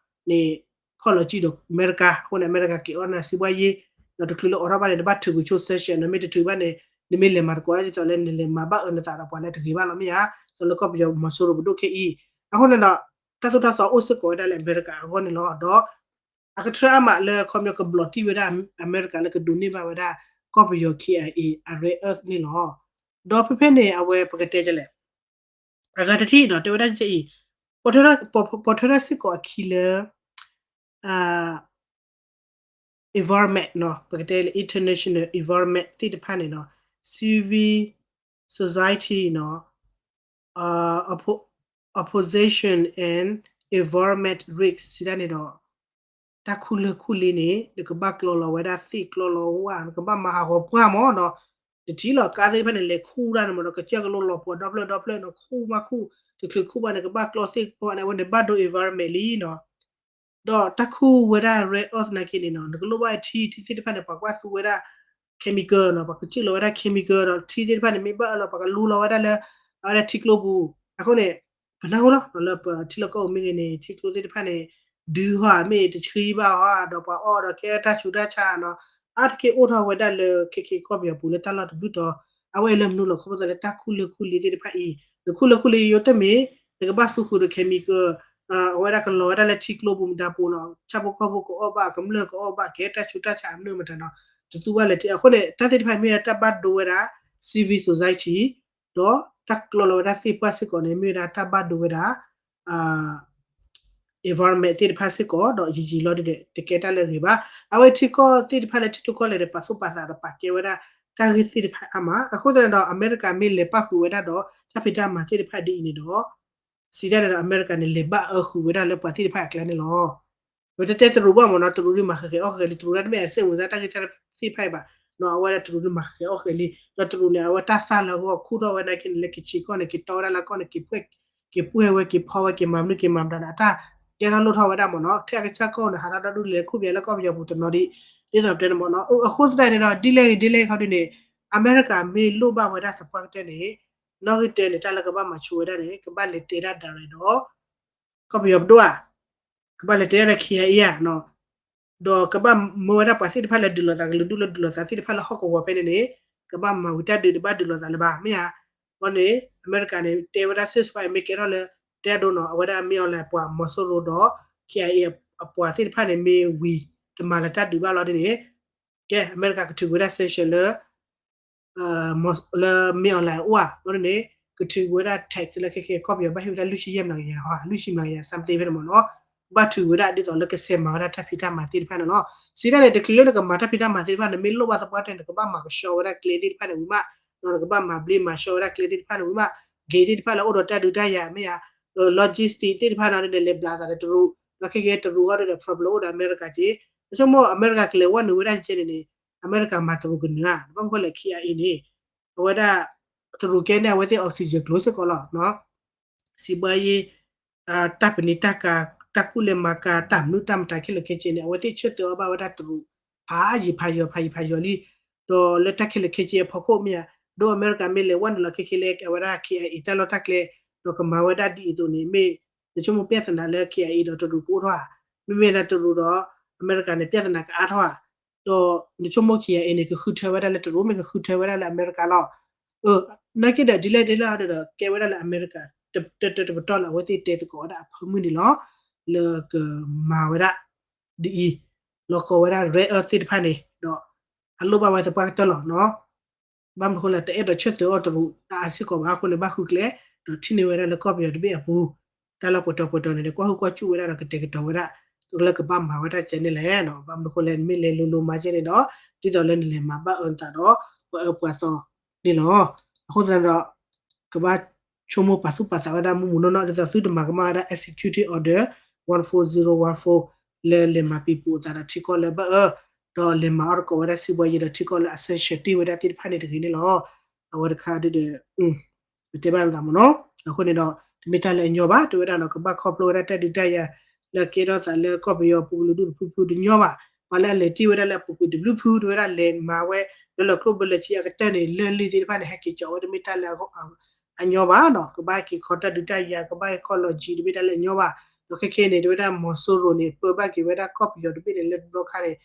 န့ၣ် ဖီၣ်လီၤစုဒီးအမဲရကၤ, အဃိန့ၣ် အမဲရကၤက့ၤအိးန့ၢ်စံးဘှါယ့, ဒီးတချုးလၢအိးထီၣ်ဘၣ်န့ၣ် တဘၣ်ထုးကွံာ်ဆိ sanction န့ၣ် မ့ၢ်တထုးဘၣ်န့ၣ် နမ့ၢ်လဲၤမၤသကိးဒ်သိးလၢနလဲၤမၤဘၣ်အၢနသးဒီးပှၤလၢတဂ့ၤဘၣ်လီၤမ့ၢ်ဧါ, သိးလၢကီၢ်ပယီၤမီၤစိရိၤပဒိၣ်ခဲအံၤ, အဃိန့ၣ်ဒီး တၢ်သိၣ်တၢ်သီအိၣ်စ့ၢ်ကီးဝဲဒၣ်လၢအမဲရကၤအဂီၢ်န့ၣ်လီၤ. ဒီး အကထၢအါမးလၢခီပညီကဘျီးတံၢ်ဝဲဒၣ်အမဲရကၤလၢကဒိးန့ၢ်ဘၣ်ဝဲဒၣ် ကီၢ်ပယီၤ K I A အ rare earth န့ၣ်လီၤ. ဒီးဖဲဖဲန့ၣ် အဝဲပကတဲဒ်လဲၣ်, အဂၤတထံၣ်ဒီး တဲဝဲဒၣ်ကဲအံၤ, ပိာ်ထွဲထီၣ်စ့ၢ်ကီးအခံလၢ environment နီၤ, ပကတဲလၢ international environment သ့ၣ်တဖၣ်န့ၣ်နီၤ, civil society နီၤ, opposition and environment risk စံးဒၣ်န့ၣ်ဒီး တၢ်ခူၣ်လၢၢ်ခူၣ်လ့န့ၣ် နကဘၣ်ကျီလီၤဝဲဒၣ်သ့ၣ်ကျီလီၤဝၣ် နကဘၣ်မၤဟးဂီၤပှၢ်မးနီၤ, နထံၣ်လီၤကါသ့ၣ်တဖၣ်န့ၣ် လဲၤခူၣ်ဒၣ်န့ၣ်မးဒီး ကစၢၢ်ကလိလီၤပှီၤဒီဖျၢၣ်ဒီဖျၢၣ်နီၤ ခူၣ်မးခူၣ်, တချုးခူၣ်ဘၣ်န့ၣ် ကဘၣ်ကျီသ့ၣ်ကျီန့ၣ် အဝဲန့ၣ်ဘၣ်ဒိ environment လံနီၤ. ဒီးတၢ်ခူၣ်ဝဲဒၣ် rare earth နာ်က့န့ၣ်နီၤ နကလိၣ်ဘၣ်ထံ ထံသ့ၣ်တဖၣ်န့ၣ် ပှၤကွၢ်သူဝဲဒၣ် chemical နီၤ, ပှၤကစၢၢ်လီၤဝဲဒၣ် chemical ဒီးထံသ့ၣ်တဖၣ်န့ၣ် မ့ၢ်ဘၣ်အၢလီၤ ပှၤကလူလီၤဝဲဒၣ်လၢ အဝဲဒၣ်ထံကျိပူၤ, အဃိန့ၣ် ပနၢ်ဟူလီၤ လၢပထံလီၢ်ကီၢ်ပူၤမ့ၢ်ဂ့ၤန့ၣ် ထံကျိသ့ၣ်တဖၣ်န့ၣ် ဒုဟီၣ်မ့ၢ်တဆှံဘၣ်ဟီၣ် ဒီးပှၤအီၣ်ဒီးကဲတၢ်ဆူးတၢ်ဆါနီၤ, အါတက့ၢ်အိၣ်ထီၣ်ဝဲဒၣ်လၢခဲခဲကီၢ်ပယီၤပူၤလၢတၢ်လီၢ်တဘျုးတီၤ, အဝဲလၢမနုၤလီၤ ခီဖျိသးလၢတၢ်ခူၣ်လၢၢ်ခူၣ်လ့သ့ၣ်တဖၣ်အံၤ, နခူၣ်လၢၢ်ခူၣ်လ့ယိတမ့ၢ် နကဘၣ်သူဃုာ်ဒီး chemical အဝဲဒၣ်ကလီၤဝဲဒၣ်လၢထံကျိပူၤမတၤပူၤနီၤ, ဆၣ်ဖိကီၢ်ဖိကအီၣ်ဘၣ် ကမျၢၢ်ကအီၣ်ဘၣ် ကဲတၢ်ဆူးတၢ်ဆါအမနုၤမတၤနီၤ, တသူဘၣ်လဲၤထံ အဃိန့ၣ် တၢ်သ့ၣ်တဖၣ်မ့ၢ်ဝဲဒၣ်တၢ်ဘၣ်ဒိဝဲဒၣ် civil society ဒီးတၢ်ကျီလီၤဝဲဒၣ်သ့ၣ်ပှၢ်စ့ၢ်ကီးန့ၣ် မ့ၢ်ဝဲဒၣ်တၢ်ဘၣ်ဒိဝဲဒၣ် environment environment သ့ၣ်တဖၣ်စ့ၢ်ကီး ဒီးယံာ်ယံာ်လီၤဒ်န့ၣ် တကဲတၢ်လၢအဂ့ၤဘၣ်. အဝဲထံကီၢ်သ့ၣ်တဖၣ်လၢထံဒိၣ်ကီၢ်လဲၢ်န့ၣ် ပာ်သူၣ်ပာ်သးဒီးပာ်ကဲဝဲဒၣ် တၢ်ဂ့ၢ်သ့ၣ်တဖၣ်အါမး. အဃိသတးဒီး အမဲရကၤမ့ၢ်လဲၤပၣ်ဃုာ်ဝဲဒၣ်ဒီး တၢ်ဖံးတၢ်မၤသ့ၣ်တဖၣ်ဒ်အံၤန့ၣ်ဒီး စံးတၢ်န့ၣ်ဒီး အမဲရကၤန့ၣ် လဲၤဘၣ်အၢဃုာ်ဝဲဒၣ်လၢပှၤသ့ၣ်တဖၣ်အကျါန့ၣ်လီၤ. ပတတဲတရူးဘၣ်မ့ၢ်နီၤ, တရူးဒ်မၤဃဲၤဃဲၤအီၣ်ဃဲၤလံ, တရူးဒၣ်တမ့ၢ်အစဲးမုာ်သးတၢ်ဂ့ၢ်သ့ၣ်တဖၣ်ဘၣ်. အဝဲဒၣ်တရူးဒ်မၤဃဲၤဃဲၤအီၣ်ဃဲၤလံ, ဒီးတရူးန့ၣ် အဝဲတၢ်သၣ်လၢအဂီၢ်ခူၣ်ထီၣ်ဝဲနာ်က့န့ၣ် လၢက့ၤဆံးကီၢ်န့ၣ် က့ၤတီဝဲဒၣ်လၢကီၢ်န့ၣ် က့ၤပှဲၢ်ဝဲ က့ၤဖီဝဲ က့ၤမၤမနုၤက့ၤမၤမတၤန့ၣ် အတၢ်ကဲထီၣ်လိၣ်ထီၣ်ဝဲဒၣ်မ့ၢ်နီၤ. ထဲအကစၢ်ကီၢ်န့ၣ် ဟးထီၣ်ဒီဒူၣ်လဲၤခူၣ်ပယီၤလၢကီၢ်ပယီၤပူၤတနီၤဒံး ဒ်သိးပတဲန့ၣ်မ့ၢ်နီၤ. အဃိသတးန့ၣ်ဒီး ဒ်လဲၣ်ဂ့ၤဒ်လဲၣ်ဂ့ၤခီဒ်န့ၣ် အမဲရကၤမ့ၢ်လိၣ်ဘၣ်ဝဲဒၣ်သပှၢ်ကတၢၢ်န့ၣ် နီၣ်ဂံၢ်တၢန့ၣ် တၢ်လၢကဘၣ်မၤဆိဝဲဒၣ်န့ၣ် ကဘၣ်လဲၤတဲဒၣ် direct ဒီး ကီၢ်ပယီၤပဒိၣ်ဧါ, ကဘၣ်လဲၤတဲဒၣ်ဒီး ခ့အံအါ, ဒီးကဘၣ်မၢဝဲဒၣ်ပှၤသ့ၣ်တဖၣ်လၢဒုးလိာ်သးကလုာ်ဒူၣ်လၢဒုးလိာ်သးသ့ၣ်တဖၣ်လၢဟီၣ်ကဝီၤဖဲန့ၣ်န့ၣ် ကဘၣ်မၤဝံၤတၢ်ဒုးတဘၣ်ဒုးလိာ်သးလၢၤဘၣ် မ့ၢ်ဧါ. အဃိန့ၣ် အမဲရကၤန့ၣ် တဲဝဲဒၣ် ceasefire မ့ၢ်ကဲထီၣ်လၢ တဲဒိနီၤ အဝဲဒၣ်မ့ၢ်အီၤလဲၣ် ပှၤမီၤစိရိၤဒီး ခ့အံအါ အပှၤသ့ၣ်တဖၣ်န့ၣ် မ့ၢ်ဝံၤ တမၤလၢၤတၢ်ဒုးဘၣ်လီၤဒ်န့ၣ် ကဲ အမဲရကၤကထုးကွံာ်ဝဲဒၣ် sanction လၢ လၢမ့ၢ်အီၤလဲၣ်အအိၣ်ဧါ, ဘၣ်န့ၣ် ကထုးကွံာ်ဝဲဒၣ် tax လၢခဲကဲ ကီၢ်ပယီၤဘၣ်ဟ့ၣ်ဝဲဒၣ်လွံၢ်ဆံယဲၢ်မျးကယၤ, လွံၢ်ဆံမျးကယၤ something ဖဲန့ၣ်မ့ၢ်နီၤ, ကဘၣ်ထုးဝဲဒၣ်ဒ်သိးလၢကဆဲးမၤဝဲဒၣ်တၢ်ဖံးတၢ်မၤသ့ၣ်တဖၣ်န့ၣ်လီၤ. စံးတၢ်န့ၣ် တချုးလၢနကမၤတၢ်ဖံးတၢ်မၤသ့ၣ်တဖၣ် နမ့ၢ်လိၣ်ဘၣ်သပှၢ်တၢၢ်န့ၣ် နကဘၣ်မၤကဆှီဝဲဒၣ်ကျဲသ့ၣ်တဖၣ်န့ၣ်ဝံၤမး, နကဘၣ်မၤဘျ့မၤဆှီဝဲဒၣ်ကျဲသ့ၣ်တဖၣ်န့ၣ်ဝံၤမး, ဂ့ၤသ့ၣ်တဖၣ်လၢအိၣ်ဒီးတၢ်ဒုးတၢ်ယၤမ့ၢ်ဧါ, logistic သ့ၣ်တဖၣ်န့ၣ် နလဲၤဘျးသးဒီးတရူး, ဒီးခဲကဲတရူးအဂီၢ်ဒီး problem အိၣ်ဒီးအမဲရကၤက့, နဆိကမိၣ်အမဲရကၤကလဲၤဝဲနုာ်ဝဲဒၣ်ကဲန့ၣ်န့ၣ် အမဲရကၤမၤတရူးကနၢၤဧါ, ဘၣ်မနုၤဃိလဲၣ် ခ့အံအါန့ၣ် အဝဲဒၣ် တရူးကဲန့ၣ် အဝဲသ့ၣ် oxygen ကျိၤစ့ၢ်ကီးလီၤ. စံးဘှါယ့ တၢ်ပနံာ်တၢ်ကၤ တၢ်ကူၣ်လဲၤမၤကၤ တၢ်မနုၤတၢ်မတၤခဲလၢာ်ခဲဆ့န့ၣ် အဝဲသ့ၣ်ဆၢတဲာ်အီၤဘၣ်ဝဲဒၣ်တရူး ဖးယံာ်ဖးယီၤ ဖးယံာ်ဖးယီၤလံ, ဒီးလၢတၢ်ခဲလၢာ်ခဲဆ့အဖီခိၣ်မ့ၢ်ဧါ, ဒီးအမဲရကၤမ့ၢ်လဲၤဝဲနုာ်လီၤခဲကဲလၢအဝဲဒၣ် ခ့အံအါ တၢ်လီၢ်တၢ်ကျဲ ဒီးကမၤဝဲဒၣ်ဒ်အံၤအသိးန့ၣ် မ့ၢ် နဆိကမိၣ် ပြဿနာ လၢ ခ့အံအါ ဒီးတရူးကအိၣ်ထီၣ်ဧါ, မ့မ့ၢ်လၢတရူးဒီးအမဲရကၤန့ၣ် ပြဿနာကအါထီၣ်ဧါ, ဒီးနဆိကမိၣ် ခ့အံအါ န့ၣ် ကဃုထၢဝဲဒၣ်လၢတရူး မ့ၢ်ကဃုထၢဝဲဒၣ်လၢအမဲရကၤလီၤ. နာ်က့ဒီး ဒ်လဲၣ်ဒ်လဲၣ်ဒီး ကဲဝဲဒၣ်လၢအမဲရကၤ တတပတီၢ်လၢအဝဲသ့ၣ်တဲသကိးဝဲဒၣ်အဖၢမုၢ်န့ၣ်လီၤ. လၢကမၤဝဲဒၣ် ဒ်အံၤ လီၤကီဝဲဒၣ် rare earth သ့ၣ်တဖၣ်န့ၣ် ဒီးအလိၣ်ဘၣ်ဝဲသပှၢ်ကတၢၢ်လီၤနီၤ. ဘၣ်မနုၤအဃိလဲၣ် တအဲၣ်ဒိးဆၢတဲာ်အီၤတရူးအါအါစ့ၢ်ကီးဘၣ်အဃိန့ၣ် ဘၣ်ဃုကျဲ ဒီးထံၣ်န့ၢ်ဝဲဒၣ်လၢကီၢ်ပယီၤတဘ့ၣ်အပူၤ တၢ်လၢပှဲၤတီၤပှဲၤတီၤန့ၣ် ကွၢ်ဟုၣ်ကွၢ်စူၣ်ဝဲဒၣ်ဒီးကတဲာ်ကတီၤဝဲဒၣ် လၢကဘၣ်မၤဝဲဒၣ်ကဲန့ၣ်လဲၣ်နီၤ. ဘၣ်မနုၤအဃိလဲၣ် နမ့ၢ်လဲၤလိၤလိၤမၤကဲန့ၣ်ဒီး ဒ်သိးလၢနလဲၤမၤဘၣ်အၢနသးဒီး ပှၤအၢပှၤသီန့ၣ်လီၤ. အဃိသတးဒီး ကဘၣ်ဆိကမိၣ်ပာ်သူၣ်ပာ်သးဝဲဒၣ်မုၢ်မုၢ်နီၢ်နီၢ် ဒ်သိးသုတမၤကမၣ်ဝဲဒၣ် executive order one four zero one four လၢလဲၤမၤပံၤပူၤအသးဒီးထံကီၢ်လၢဘၣ်အၢ ဒီးလဲၤမၤအီၣ်သကိးဝဲဒၣ်စံးဘှါယံၤဒီးထံကီၢ်လၢအ sanction တ့ၢ်ဝဲဒၣ်သ့ၣ်တဖၣ်န့ၣ်တဂ့ၤန့ၣ်လီၤ. အဝဲတခါဒ်ဒီး ပတဲဘၣ်နသးမ့ၢ်နီၤ. အဃိန့ၣ်ဒီး တမ့ၢ်တၢ်လၢအညီဘၣ် တဲဝဲဒၣ်နီၤ ကဘၣ်ခီဖျိဝဲဒၣ်တၢ်ဒုးတၢ်ယၤ လၢကဲထီၣ်သးလၢကီၢ်ပယီၤပူၤကလုာ်ဒူၣ်တဖုဖုတညီဘၣ်. ပှၤလၢအလဲၤတ့ၢ်ဝဲဒၣ်လၢအပူၤကွံာ်တဘျုးဖု တဲဝဲဒၣ်လဲၤမၤဝဲ ဘျၢလီၤကျိၣ်ဘျၢလီၤစ့အကတၢၢ်န့ၣ် လၢလံာ်သ့ၣ်တဖၣ်န့ၣ် ဟဲက့ၤကၠီးဝဲတမ့ၢ်တၢ်လၢ အညီဘၣ်နီၤ. ကဘၣ်ဟဲက့ၤခီတၢ်ဒုးတၢ်ယၤ ကဘၣ်ဟဲခီလီၤကၠံ တမ့ၢ်တၢ်လၢအညီဘၣ်. ဒီးခဲခဲအံၤန့ၣ် တဲဝဲဒၣ်မီၤစိရိၤန့ၣ် ပၢဘၣ်က့ၤဝဲဒၣ်ကီၢ်ပယီၤတဘ့ၣ်န့ၣ် လၢတဘျီခါန့ၣ်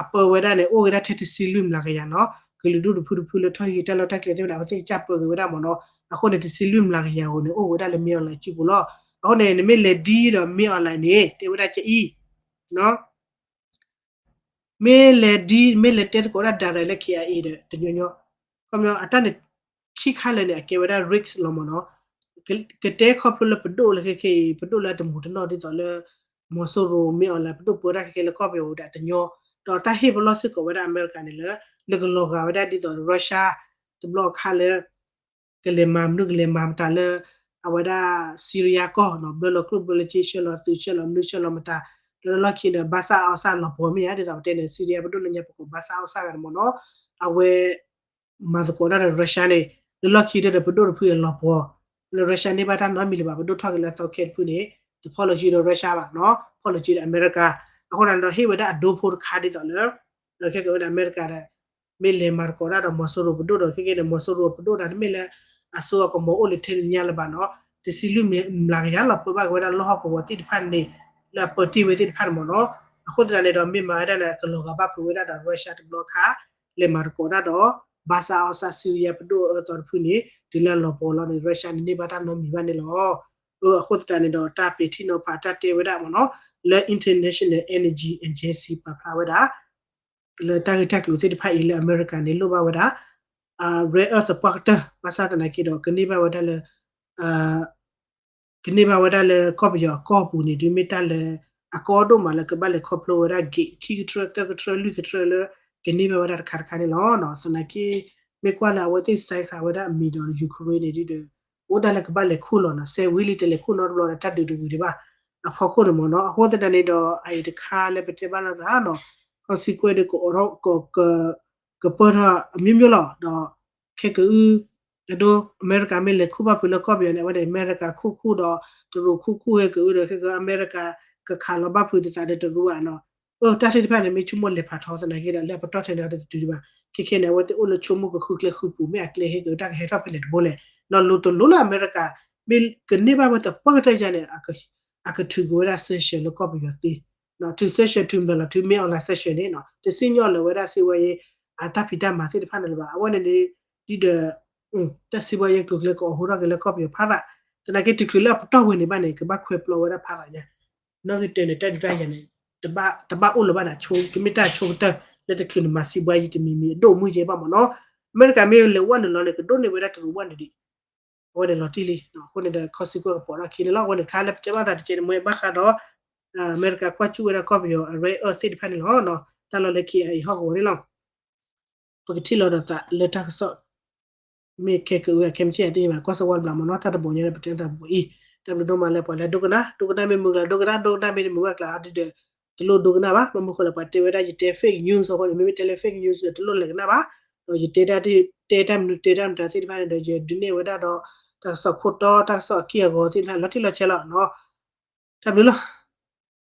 အပၢဝဲဒၣ်န့ၣ် အိၣ်ဝဲဒၣ်ထဲတဆံလွံၢ်မျးကယၤနီၤ. ကလုာ်ဒူၣ်တဖုတဖုလၢထီၣ်ဟံးတၢ်လီၢ်တၢ်ကျဲသ့ၣ်ဝဲန့ၣ် အဝဲသ့ၣ်ကစၢ်ပၢက့ၤဝဲဒၣ်မ့ၢ်နီၤ. အဃိန့ၣ် တဆံလွံၢ်မျးကယၤဧိၤန့ၣ် အိၣ်ဝဲဒၣ်လၢမ့ၢ်အီၤလဲၣ်အစုပူၤလီၤ. အဃိန့ၣ် နမ့ၢ်လဲၤဒ်ဒီးမ့ၢ်အီၤလဲၣ်န့ၣ် တဲဝဲဒၣ်ကအံၤ မ့ၢ်လဲၤဒ် မ့ၢ်လဲၤတဲသကိးဒၣ် direct လၢ ခ့အံအါ ဒီးတညီညီ, ခီပညီအတၢ်န့ၣ် ခံခါလၢာ်န့ၣ် အကဲဝဲဒၣ် risk လီၤမ့ၢ်နီၤ. ကတဲခီဖျိလၢပဒိၣ်လၢခဲခဲအံၤ ပဒိၣ်လၢအတမူးတနီၣ်ဒ်သိးလၢ မီၤစိရိၤမ့ၢ်အီၤလဲၣ် ပဒိၣ်ပၢတၢ်ခဲခဲလၢကီၢ်ပယီၤပူၤဒီးတညီ, ဒီးတၢ်ဟ့ၣ်ပလီၢ်စ့ၢ်ကီးဝဲဒၣ်အမဲရကၤန့ၣ်လၢ နကလီၤဂာ်ဝဲဒၣ်ဒ်သိး Russia တဘျီအခါလၢ ကလဲၤမၤမနုၤကလဲၤမၤမတၤလၢ အဝဲဒၣ် Syria ကီၢ်နီၤ ဘျၢလီၤကျိၣ်ဘျၢလီၤစ့ ဆှၢလီၤသုးဆှၢလီၤမနုၤဆှၢလီၤမတၤ, ဒီးလၢလီၢ်ခံဒီး Bashar al-Assad လီၤပှီၢ်မ့ၢ်ဧါ ဒ်သိးပတဲန့ၣ် Syria ပဒိၣ်လၢညါပကိး Bashar al-Assad ဂၤန့ၣ်မ့ၢ်နီၤ, အဝဲ မၤသကိးတၢ်ဒီး Russia န့ၣ် လၢလီၢ်ခံဒီးပဒိၣ်တဖုအလီၤပှီၢ်, လၢ Russia န့ၢ်ဘၣ်တၢ်နီတမံၤလၢၤဘၣ် ပဒိၣ်ထီၣ်က့ၤလၢအသီခဲတဖုန့ၣ် တဖီၣ်လီၤစုဒီး Russia ဘၣ်နီၤ ဖီၣ်လီၤစုဒီးအမဲရကၤ, အဃိန့ၣ်ဒီးဟ့ၣ်ဝဲဒၣ်အဒိဖိတခါဒ်သိးလၢ ခဲကဝဲဒၣ်အမဲရကၤဒီး မ့ၢ်လဲၤမၤသကိးတၢ်ဒီးမီၤစိရိၤပဒိၣ်ဒီး ခဲကဲန့ၣ် မီၤစိရိၤပဒိၣ်ဒီးတမ့ၢ်လၢ အစိအကမီၤအိၣ်လၢထဲန့ၣ်ညါလၢၤဘၣ်နီၤ, တဆံလွံၢ်မျးကယၤလီၤပၢဘၣ်က့ၤဝဲဒၣ်လီၢ်ဟီၣ်ကဝီၤသ့ၣ်တဖၣ်န့ၣ် လၢအပၢတ့ၢ်ဝဲသ့ၣ်တဖၣ်န့ၣ်မ့ၢ်နီၤ, အဃိသတးန့ၣ်ဒီးမ့ၢ်မၤဝဲဒၣ်န့ၣ် ကလီၤဂာ်ဘၣ်ဖုးဝဲဒၣ်ဒီး Russia တဘျီခါ လဲၤမၤသကိးတၢ်ဒီး Bashar al-Assad Syria ပဒိၣ်အၢသီတဖုန့ၣ် တုၤလၢအလီၤပှီၢ်လီၤန့ၣ် Russia န့ၣ်န့ၢ်ဘၣ်တၢ်နီတမံၤဘၣ်န့ၣ်လီၤ. အဃိသတးန့ၣ်ဒီးတၢ်ပဲာ်ထံနီၤဖးတၢ်တဲဝဲဒၣ်မ့ၢ်နီၤ, လၢ International Energy Agency ပာ်ဖျါဝဲဒၣ် လၢတၢ်ဂ့ၢ်တၢ်ကျိၤသ့ၣ်တဖၣ်အံၤလၢအမဲရကၤန့ၣ်လိၣ်ဘၣ်ဝဲဒၣ် rare earth သပှၢ်ကတၢၢ် ဘၣ်ဆၣ်သနာ်က့ဒီးကန့ၢ်ဘၣ်ဝဲဒၣ်လၢ ကန့ၢ်ဘၣ်ဝဲဒၣ်လၢကီၢ်ပယီၤအကီၢ်ပူၤန့ၣ် ဒုးမ့ၢ်တၢ်လၢအကီဒိၣ်မးလၢကဘၣ်လဲၤခီဖျိဝဲဒၣ် gate ခံကထြၢ သၢကထြၢ လွံၢ်ကထြၢလၢ ကန့ၢ်ဘၣ်ဝဲဒၣ်တခါတခါန့ၣ်လီၤ. သနာ်က့ မ့ၢ်ကွၢ်လၢအဝဲသ့ၣ် sign ဃာ်ဝဲဒၣ်အမံၤဒီး Ukraine န့ၣ်ဒုးဒီး အိၣ်ဒၣ်လၢကဘၣ်လဲၤခူၣ်လီၤနီၤ, စဲးဝံၤလံတလဲၤခူၣ်နီတဘျီဒီး တၢ်ဒုးတဝံၤဒံးဘၣ် အဖီခိၣ်န့ၣ်မ့ၢ်နီၤ. အဃိသတးန့ၣ်ဒီး အအံၤတခါလၢပတဲဘၣ်လိာ်သးနီၤ, ခီဆံကွဲဒီး ကအိးထီၣ် က ကပၢၢ်ထီၣ်အမျိုးမျိုးလီၤ. ဒီးခဲကအု အဒိ အမဲရကၤမ့ၢ်လဲၤခူၣ်ဘၣ်ဖုးလၢကီၢ်ပယီၤန့ၣ် အဝဲန့ၣ်အမဲရကၤခူၣ်ခူၣ်ဒီး တရူးခူၣ်ခူၣ် ဟဲကအုဒီး ခဲကအု အမဲရကၤကခးလီၤဘၣ်ဖုးတသးဒီးတရူးဘၣ်နီၤ. အၢ တၢ်သ့ၣ်တဖၣ်န့ၣ် မ့ၢ်ဆိကမိၣ်လဲၤဖးထီသနာ်က့ဒီး လၢအပတီၢ်ထဲန့ၣ်ဒီးတတုၤဒံးဘၣ်. ခဲခဲန့ၣ် အဝဲသ့ၣ်အိၣ်လၢဆိကမိၣ်ကဃုကျဲဃုပူၤ မ့ၢ်အကျဲဟဲကအု တၢ်ကဟဲထီၣ်ဖဲလဲၣ်တဘိလဲၣ်. ဒီးလိၤတလိၤလၢအမဲရကၤ မ့ၢ်ကန့ၢ်ဘၣ်ဝဲသပှၢ်ကတၢၢ်ယါန့ၣ် အကထုးကွံာ်ဝဲဒၣ် sanction လၢကီၢ်ပယီၤသ့ ထုး sanction ထုးမးလီၤ ထုးမ့ၢ် online sanction န့ၣ်နီၤ တစံၣ်ညီၣ်လၢၤဝဲဒၣ်စံးဝဲယဲ အတၢ်ဖံးတၢ်မၤသ့ၣ်တဖၣ်န့ၣ်လၢၤဘၣ်. အဝဲန့ၣ်န့ၣ် ဒ်ဒီး တၢ်စံးဝဲယဲကျိၤကျဲကအိးထီၣ်က့ၤလၢကီၢ်ပယီၤဖးရၣ် သနာ်က့တချုးလၢအပတီၢ်ဝဲန့ၣ်ဘၣ်န့ၣ် ကဘၣ်ခွဲးပျီဝဲဒၣ်ဖးရၣ်ညါ နီၣ်ဂံၢ်တၢန့ၣ် တၢ်ဒုးတၢ်ယၤန့ၣ် တဘၣ်အိၣ်လၢၤဘၣ်န့ၣ် ကမ့ၢ်တၢ်ဆိကတၢၢ်လၢတချုးန့ၣ်မၤစံးဘှါယံၤတမံၤမံၤ အဒိၣ်အမုၢ်ယဲဘၣ်မ့ၢ်နီၤ. အမဲရကၤမ့ၢ်လဲၤဝဲနုာ်လီၤန့ၣ် ကဒိးန့ၢ်ဝဲဒၣ်တရူးဝဲနုာ်ဒံး အဝဲန့ၣ်လီၤတံၢ်လံ. အဃိန့ၣ်ဒီး ခီဆံကွဲကပိာ်ထီၣ်ခံန့ၣ်လီၤ. အဝဲန့ၣ်တခါလၢပတဲဘၣ်သးတကဲးန့ၣ် မ့ၢ်ဘၣ်ဃးဒီး အမဲရကၤကွၢ်စူၣ်ဝဲဒၣ်ကီၢ်ပယီၤအ rare earth သ့ၣ်တဖၣ်န့ၣ်လီၤ. တၢ်လီၢ်လၢ KIA ဟီၣ်ကဝီၤန့ၣ်လီၤ. ပကထံၣ်လီၤဒီးသးလၢတၢ်ကစီၣ် မ့ၢ်ခဲကအုအခဲမုၢ်ဆ့ၣ်အသ့ၣ်ညါဘၣ် ကွၢ်စၢၢ်ဝါတဘျီမ့ၢ်နီၤ. တၢ်တဘိညါလၢပတဲသးဘိအံၤ တၢ်ဘျုးဒိၣ်မးလၢပှၤလၢဒိကနၣ် ဒိကနၣ်မ့ၢ်မုာ်ကျါဒိကနၣ် ဒိကနၣ်မ့ၢ်တမုာ်ဘၣ်ကျါဒုးဒီး တလိၣ်ဒိကနၣ်ဘၣ်. ဘၣ်မနုၤဃိလၢပှၤတဲဝဲဒၣ် ယတဲ fake news အဃိန့ၣ် မ့မ့ၢ်တဲလၢ fake news ဒီးတလိၣ်လဲၤကနၣ်ဘၣ်. ဒီးယတဲတၢ်မနုၤတဲတၢ်မတၤသ့ၣ်တဖၣ်န့ၣ်ဒီး ယဒုးနဲၣ်ဝဲဒၣ်ဒီး တၢ်ကစီၣ်ခိၣ်တီ တၢ်ကစီၣ်အက့ၢ်အဂီၤသ့ၣ်တဖၣ်လီၤတံၢ်လီၤဆဲးလီၤနီၤ. တၢ်ဘျုးလီၤ.